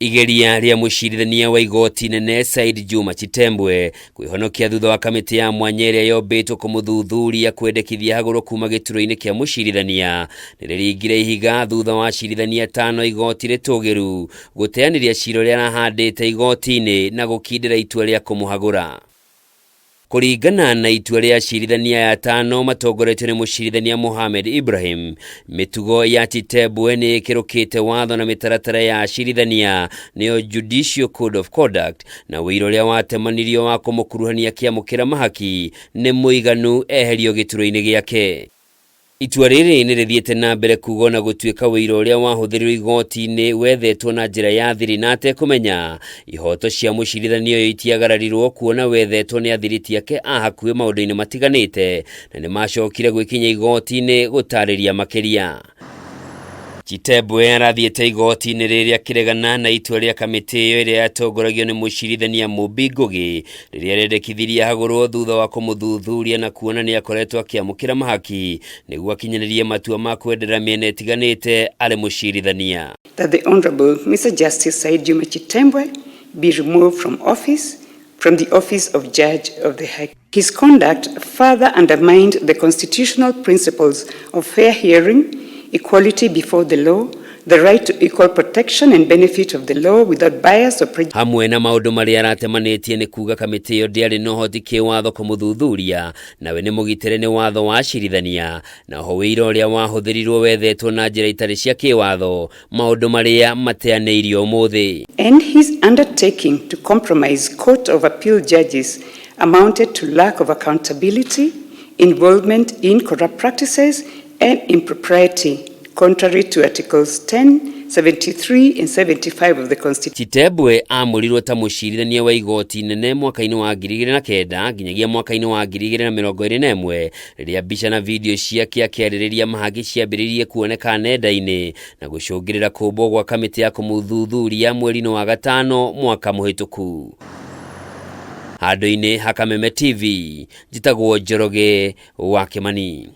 Igeria rĩa mũcirithania wa igoti nene Said Juma Chitembwe kwĩhonokia thutha wa kamĩtĩ ya mwanya ĩrĩa yombĩtwo kũmũthuthuria kwendekithia hagũrwo kuma gĩturwa-inĩ kĩa mũcirithania nĩ rĩringire ihiga thutha wa acirithania atano igoti rĩtũgĩru gũteanĩria cira ũrĩa arahandĩte igoti-inĩ na gũkindĩra itua rĩa kũmũhagũra. Kũringana na itua rĩa acirithania aya atano matongoretio nĩ mũcirithania Mohamed Ibrahim, mĩtugo ya Chitembwe nĩ ĩkĩrũkĩte watho na mĩtaratara ya acirithania nĩyo Judicial Code of Conduct, na ũira ũrĩa watemanirio wa kũmũkuruhania akĩamũkĩra mahaki nĩ mũiganu eherio gĩturwa-inĩ gĩake. Itua rĩrĩ nĩ rĩthiĩte na mbere kuga ona gũtuĩka ũira ũrĩa wahũthĩrirwo igoti-inĩ wethetwo na njĩra ya thiri na atekũmenya, ihoto cia mũcirithania ũyũ itiagararirwo kuona wethetwo nĩ athiriti ake a hakuhĩ maũndũ-inĩ matiganĩte na nĩ macokire gwĩkinyia igoti-inĩ gũtarĩria makĩria. Chitembwe arathiĩte igoti-inĩ rĩrĩ akĩregana na itua rĩa kamĩtĩ ĩyo ĩrĩa yatongoragio nĩ mũcirithania Mumbi Ngugi rĩrĩa rĩendekithirie ahagũrwo thutha wa kũmũthuthuria na kuona nĩ akoretwo akĩamũkĩra mahaki nĩguo akinyanĩrie matua ma kwendera mĩena ĩtiganĩte arĩ mũcirithania. That the Honorable Mr. Justice Said Juma Chitembwe be removed from office, from the office of Judge of the High. His conduct further undermined the constitutional principles of fair hearing, equality before the law, the right to equal protection and benefit of the law without bias or prejudice. Hamwe na maũndũ marĩa aratemanĩtie nĩ kuga kamĩtĩ ĩyo ndĩarĩ na ũhoti kĩwatho kũmũthuthuria nawe nĩ mũgitĩre nĩ watho wa acirithania na oho ũira ũrĩa wahũthĩrirwo wethetwo na njĩra itarĩ cia kĩwatho maũndũ marĩa mateanĩirio ũmũthĩ. And his undertaking to compromise Court of Appeal judges amounted to lack of accountability, involvement in corrupt practices, and impropriety, contrary to Articles 10, 73, and 75 of the Constitution. Chitembwe amũrirwo ta mũcirithania wa igoti nene mwaka-inĩ wa 2009 nginyagia mwaka-inĩ wa 2021 rĩrĩa mbica na video ciake akĩarĩrĩria mahaki ciambĩrĩirie kuoneka nenda-inĩ na gũcũngĩrĩra kũmbwo gwa kamĩtĩ ya kũmũthuthuria mweri-inĩ wa gatano mwaka mũhĩtũku. Handũ-inĩ ha Kameme TV, njĩtagwo Njoroge wa Kĩmani.